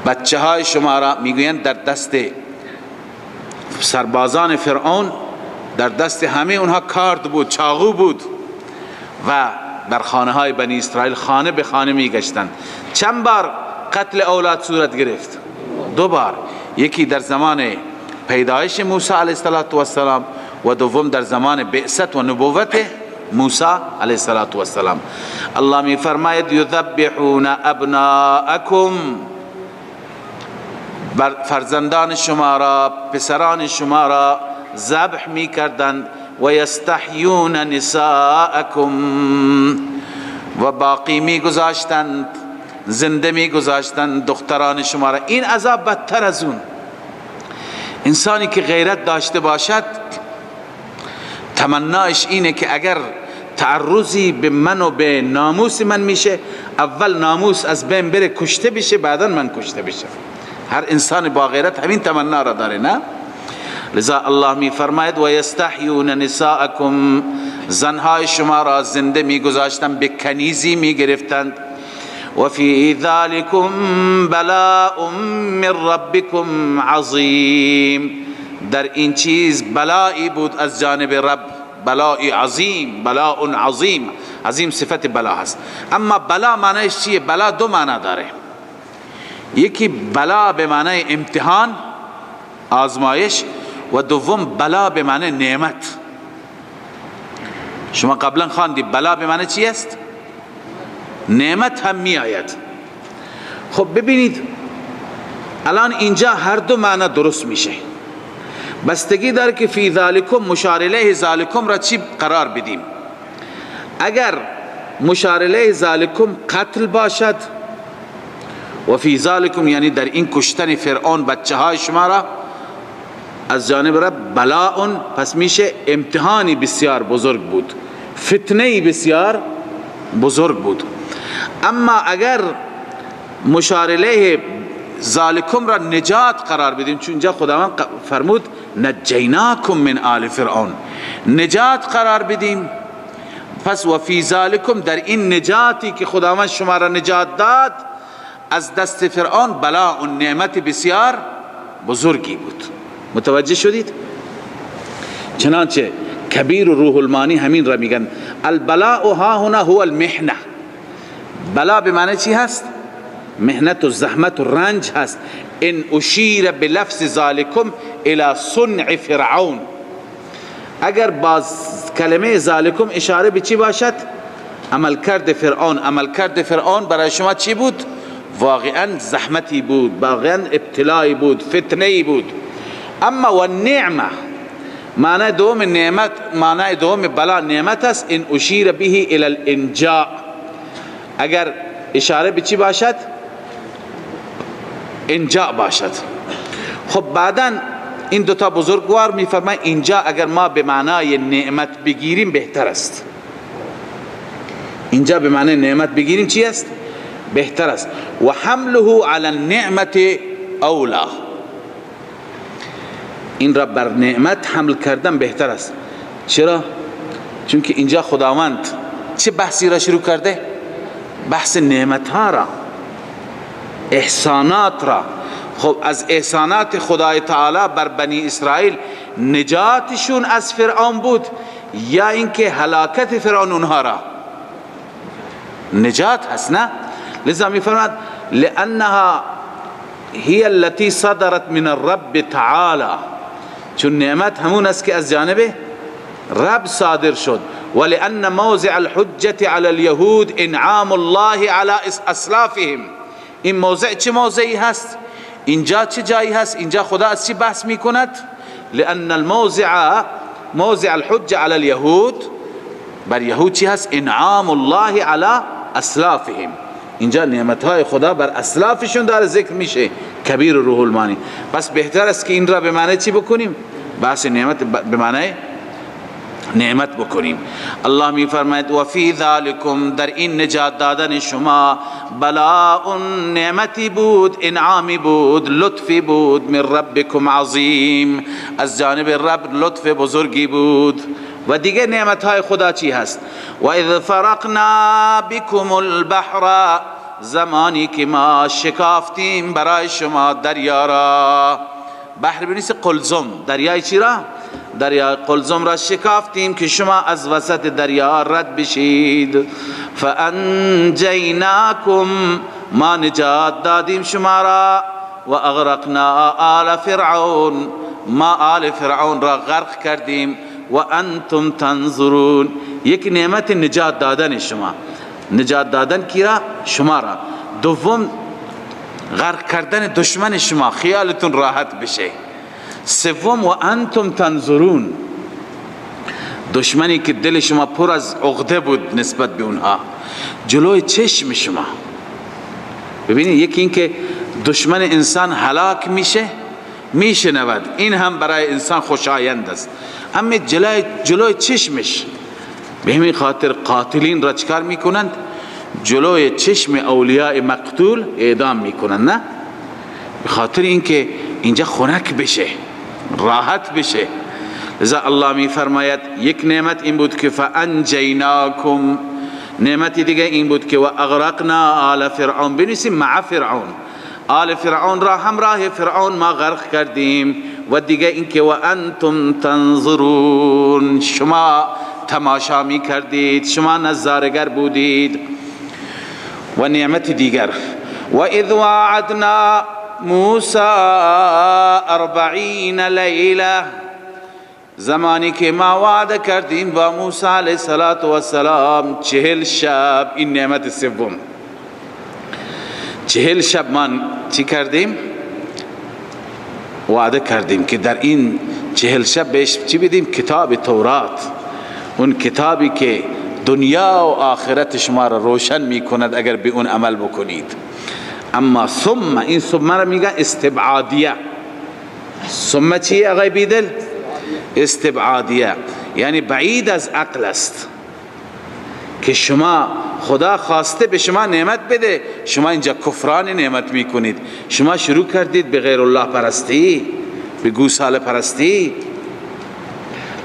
بچه های شما را میگویند در دست سربازان فرعون، در دست همه اونها کارد بود، چاقو بود و در خانه های بنی اسرائیل خانه به خانه میگشتند. چند بار قتل اولاد صورت گرفت؟ دو بار. یکی در زمان پیدایش موسی علیه السلام و دوم در زمان بعثت و نبوت موسی علیه السلام. الله می فرماید یذبحون ابناءکم، فرزندان شما را، پسران شما را ذبح می کردند. و یستحیون نساءکم، و باقی می گذاشتند زنده می گذاشتن دختران شما را. این عذاب بدتر از اون. انسانی که غیرت داشته باشد تمنایش اینه که اگر تعرضی به من و به ناموس من میشه، اول ناموس از بین بره، کشته بشه، بعدا من کشته بشه. هر انسان با غیرت همین تمنا را داره، نه؟ لذا الله می فرماید و یستحیون نساءکم، زنهای شما را زنده می گذاشتن، به کنیزی می گرفتند. و فی ذلکم بلاء من ربکم عظیم، در این چیز بلایی بود از جانب رب، بلائی عظیم، بلاء عظیم. عظیم صفت بلا هست. اما بلا معنیش چیه؟ بلا دو معنا داره. یکی بلا به معنی امتحان، آزمایش، و دوم بلا به معنی نعمت. شما قبلا خواندی بلا به معنی چی است؟ نعمت هم می آید. خب ببینید الان اینجا هر دو معنی درست میشه، بستگی داره که فی ذالکم مشار الیه ذالکم را چی قرار بدیم. اگر مشار الیه ذالکم قتل باشد، و فی ذالکم یعنی در این کشتن فرعون بچه های شما را از جانب رب بلاء، پس میشه امتحانی بسیار بزرگ بود، فتنه بسیار بزرگ بود. اما اگر مشار الیه ذالکم را نجات قرار بدیم، چون اینجا خداوند فرمود نجیناکم من آل فرعون، نجات قرار بدیم، پس و فی ذالکم در این نجاتی که خداوند شما را نجات داد از دست فرعون، بلاء نعمت بسیار بزرگی بود. متوجه شدید؟ چنانچه کبیر و روح المانی همین را میگن البلاء ها هنا هو المحنه. بلا به معنی چی هست؟ محنت و زحمت و رنج هست. ان اشیر بلفظ ذالکم الى صنع فرعون، اگر باز کلمه ذالکم اشاره به چی باشد؟ عملکرد فرعون. عملکرد فرعون برای شما چی بود؟ واقعا زحمتی بود، واقعا ابتلایی بود، فتنه‌ای بود. اما و نعمه، معنی دوم نعمت، معنی دوم بلا نعمت است. ان اشیر به الى الانجاء، اگر اشاره به چی باشد؟ انجاء باشد. خب بعدا این دوتا بزرگوار میفرماید اینجا اگر ما به معنای نعمت بگیریم بهتر است. اینجا به معنای نعمت بگیریم چی است؟ بهتر است. و حمله علی النعمت اولا، این را بر نعمت حمل کردن بهتر است. چرا؟ چون که اینجا خداوند چه بحثی را شروع کرده؟ بحث نعمت ها را، احسانات را. خب از احسانات خدای تعالی بر بنی اسرائیل نجاتشون از فرعون بود، یا اینکه هلاکت فرعون اونها را نجات هست، نه؟ لذا می فرماد لانها هي التي صدرت من الرب تعالی، چون نعمت همون است که از جانب رب صادر شد. ولأن موضع الحجة على اليهود انعام الله على اسلافهم. این موضع چه موضعی هست؟ اینجا چه جایی هست؟ اینجا خدا از چی بحث میکند؟ لأن الموضع موضع الحجة على اليهود، بر یهود چی هست؟ انعام الله على اسلافهم. اینجا نعمتهای خدا بر اسلافشون داره ذکر میشه، کبیر روح المانی. پس بهتر است که این را به معنی چی بکنیم؟ بحث نعمت به معنی نعمت بکنیم. الله می فرماید و فی ذالکم، در این نجات دادن شما بلاء نعمتی بود، انعامی بود، لطفی بود، من ربکم عظیم، از جانب رب لطف بزرگی بود. و دیگه نعمت های خدا چی هست؟ و اذ فرقنا بكم البحر، زمانی که ما شکافتیم برای شما دریا را. بحر بنیس قلزم، دریای چی را؟ دریای قلزم را شکافتیم که شما از وسط دریا رد بشید. فانجیناکم، ما نجات دادیم شما را. و اغرقنا آل فرعون، ما آل فرعون را غرق کردیم. و انتم تنظرون، یک نعمت نجات دادن شما، نجات دادن کی را؟ شما را. دوم غرق کردن دشمن شما، خیالتون راحت بشه. سوم و انتم تنظرون، دشمنی که دل شما پر از عقده بود نسبت به اونها، جلوی چشم شما، ببینید، یکی این که دشمن انسان هلاک میشه میشنود، این هم برای انسان خوشایند است، اما جلوی چشمش، به همین خاطر قاتلین را چکار میکنند؟ جلوی چشم اولیاء مقتول اعدام میکنند، نه؟ به خاطر اینکه اینجا خنک بشه، راحت بشه. لذا الله می فرماید یک نعمت این بود که فانجیناکم، نعمت دیگه این بود که و اغرقنا آل فرعون، بنویسیم مع فرعون، آل فرعون را همراه فرعون ما غرق کردیم. و دیگه این که و انتم تنظرون، شما تماشا می کردید، شما نظارگر بودید. و نعمت دیگر و اذ وعدنا موسی 40 لیله، زمانی که ما وعده کردیم با موسی علیه السلام 40 شب. این نعمت سوم، 40 شب ما چی کردیم؟ وعده کردیم که در این 40 شب بهش چی بدیم؟ کتاب تورات، اون کتابی که دنیا و آخرت شما را روشن میکند اگر به اون عمل بکنید. اما ثم، این ثم را میگن استبعادیه. ثم چیه آقای بیدل؟ استبعادیه، یعنی بعید از عقل است که شما خدا خواسته به شما نعمت بده، شما اینجا کفران نعمت میکنید، شما شروع کردید به غیر الله پرستی، به گوساله پرستی.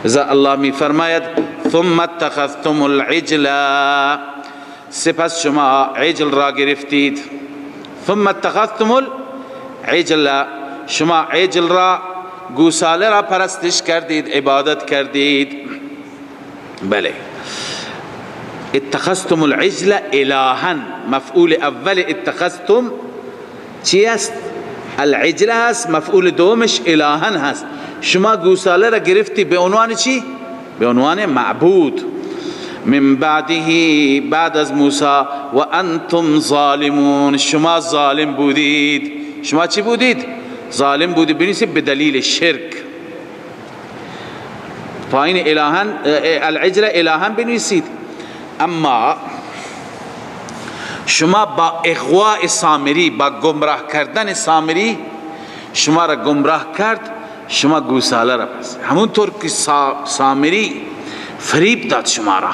لذا الله می فرماید ثم اتخذتم العجل، سپس شما عجل را گرفتید. ثم اتخذتم العجل، شما عجل را، گوساله را پرستش کردید، عبادت کردید. بله، اتخذتم العجل الها، مفعول اول اتخذتم چی است؟ العجل هست، مفعول دومش الها هست. شما گوساله را گرفتی به عنوان چی؟ به عنوان معبود. من بعده، بعد از موسی، و انتم ظالمون، شما ظالم بودید. شما چی بودید؟ ظالم بودید. بنویسید به دلیل شرک. پایین الهن، العجل الهن بنویسید. اما شما با اغواء سامری، با گمراه کردن سامری، شما را گمراه کرد، شما گوساله را پس، همونطور که سامری فریب داد شما را،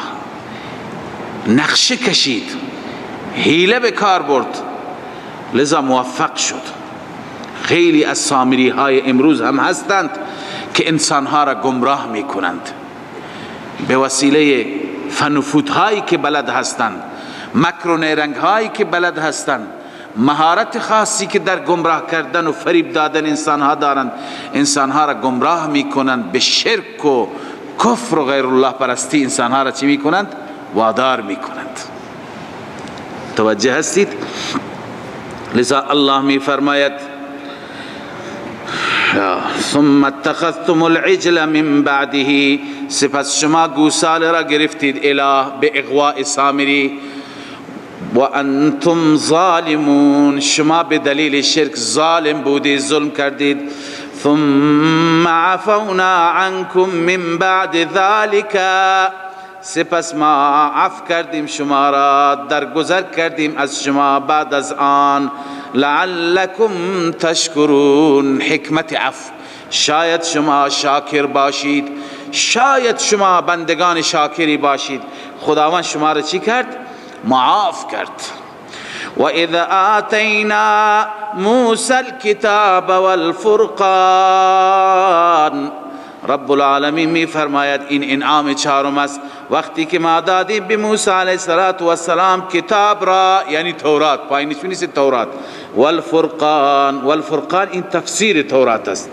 نقشه کشید، حیله به کار برد، لذا موفق شد. خیلی از سامری های امروز هم هستند که انسانها را گمراه میکنند به وسیله فنفوت هایی که بلد هستند، مکر و نیرنگ هایی که بلد هستند، مهارت خاصی که در گمراه کردن و فریب دادن انسانها دارند، انسانها را گمراه میکنند به شرک و کفر و غیر الله پرستی. انسانها را چی میکنند؟ وادار میکنند. توجه هستید؟ لذا الله میفرماید ثم اتخذتم العجل من بعده، سپس شما گوساله را گرفتید اله به اغواء سامری، و انتم ظالمون، شما به دلیل شرک ظالم بودید، ظلم کردید. ثم عفونا عنكم من بعد ذلك، سپس ما عفو کردیم شما را، درگذر کردیم از شما بعد از آن، لعلکم تشکرون. حکمت عفو، شاید شما شاکر باشید، شاید شما بندگان شاکری باشید. خداوند شما را چی کرد؟ معاف کرد. و اذا آتینا موسی الكتاب والفرقان، رب العالمین می فرماید این انعام چهارم است، وقتی که ما دادیم به موسی علیه السلام کتاب را، یعنی تورات، پایینش بنویسید تورات، والفرقان. والفرقان این تفسیر تورات است،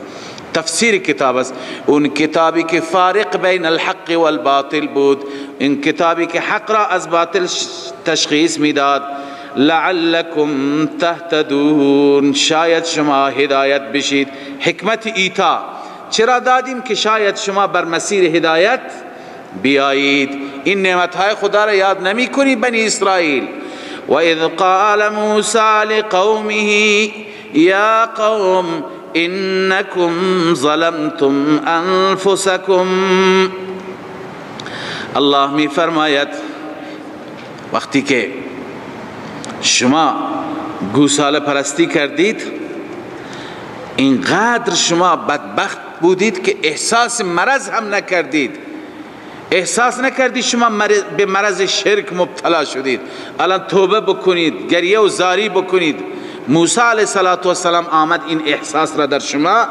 تفسیر کتاب است، اون کتابی که فارق بین الحق والباطل بود، این کتابی که حق را از باطل تشخیص میداد. لعلکم تهتدون، شاید شما هدایت بشید. حکمت ایتا چرا دادیم؟ که شاید شما بر مسیر هدایت بیایید. این نعمتهای خدا را یاد نمی کنی بنی اسرائیل. و اذ قال موسی لقومه یا قوم انکم ظلمتم انفسکم، الله می فرماید وقتی که شما گوساله پرستی کردید، اینقدر شما بدبخت بودید که احساس مرض هم نکردید، احساس نکردید شما به مرض شرک مبتلا شدید. الان توبه بکنید، گریه و زاری بکنید. موسی علیه السلام آمد این احساس را در شما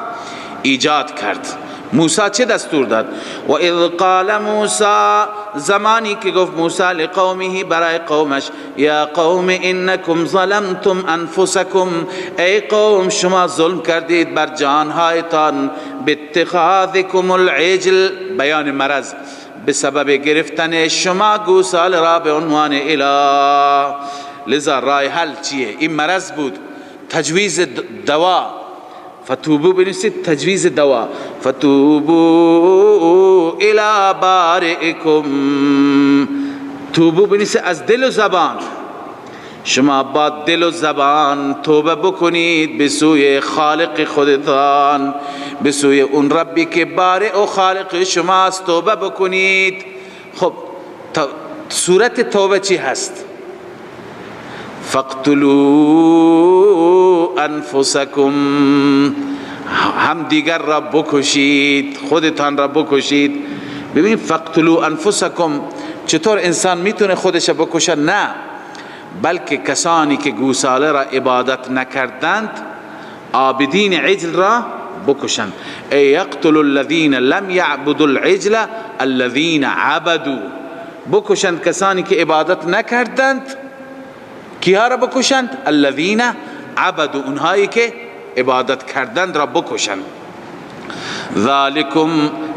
ایجاد کرد. موسی چه دستور داد؟ و اذ قال موسی، زمانی که گفت موسی لقومه، برای قومش، یا قوم انکم ظلمتم انفسکم، ای قوم شما ظلم کردید بر جانهایتان، باتخاذکم العجل، بیان مرض، به سبب گرفتن شما گوساله را به عنوان اله. لذا رای حل چیه؟ این مرض بود، تجویز دوا. فتوبو بنویسید، تجویز دوا. فتوبو الی بارئکم، توبو بنویسید از دل و زبان. شما با دل و زبان توبه بکنید به سوی خالق خودتان، به سوی اون ربی که بارئ و خالق شماست توبه بکنید. خب صورت توبه چی هست؟ فاقتلوا انفسکم، هم دیگر را بکشید، خودتان را بکشید. ببین فاقتلوا انفسکم، چطور انسان میتونه خودش بکشه؟ نه، بلکه کسانی که گوساله را عبادت نکردند، عابدین عجل را بکشند. ای یقتل الذین لم یعبدوا العجل الذین عبدوا، بکشند کسانی که عبادت نکردند. کیها را بکشند؟ الذین عبدوا، اونهایی که عبادت کردند را بکشند. ذالکم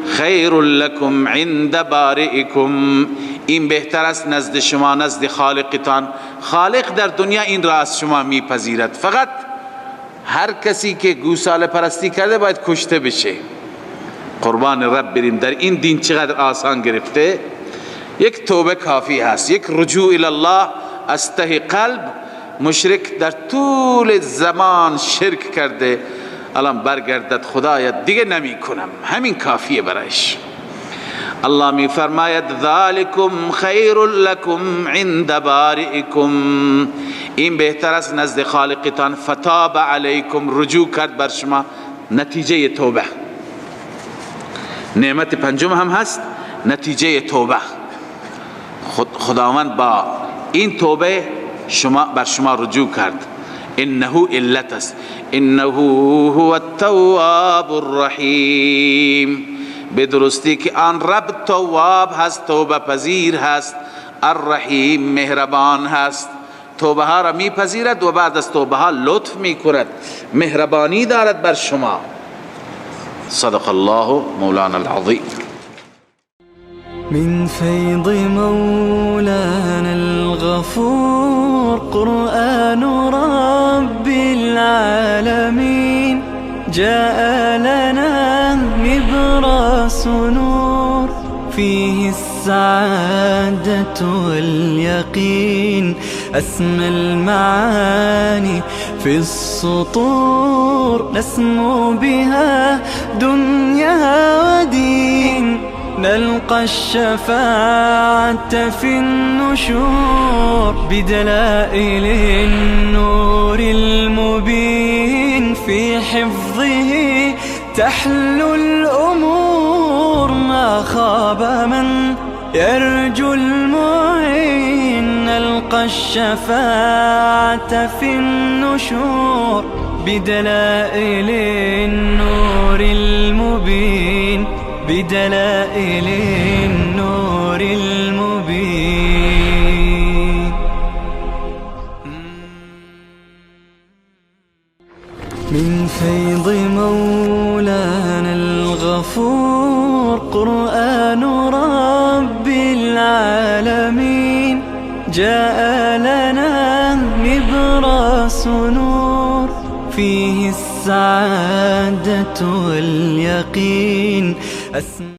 خیر لکم عند بارئکم، این بهتر است نزد شما، نزد خالقتان. خالق در دنیا این را از شما میپذیرد. فقط هر کسی که گوساله پرستی کرده باید کشته بشه. قربان رب بریم، در این دین چقدر آسان گرفته. یک توبه کافی هست، یک رجوع الی الله از ته قلب. مشرک در طول زمان شرک کرده، الان برگردد خدایا دیگه نمی کنم، همین کافیه برایش. الله می فرماید ذالکم خیر لکم عند بارئکم، این بهتر است نزد خالقتان. فتاب علیکم، رجوع کرد بر شما، نتیجه توبه. نعمت پنجم هم هست، نتیجه توبه. خداوند با این توبه شما بر شما رجوع کرد. انه علت است، انه هو التواب الرحیم، به درستی که آن رب تواب هست، توبه پذیر هست، الرحیم مهربان هست. توبه ها را میپذیرد و بعد از توبه ها لطف میکند، مهربانی دارد بر شما. صدق الله مولانا العظیم. من فیض مولانا الغفور قرآن رب العالمین جاء لنا نبراس نور فيه السعادة واليقين أسمى المعاني في السطور نسمو بها دنيا ودين نلقى الشفاعة في النشور بدلائل النور المبين في حفظه تحلو الأمور ما خاب من يرجو المعين نلقى الشفاعة في النشور بدلائل النور المبين بدلائل النور المبين. من فيض مولانا الغفور قرآن رب العالمين جاء لنا نبراس نور فيه السعادة واليقين.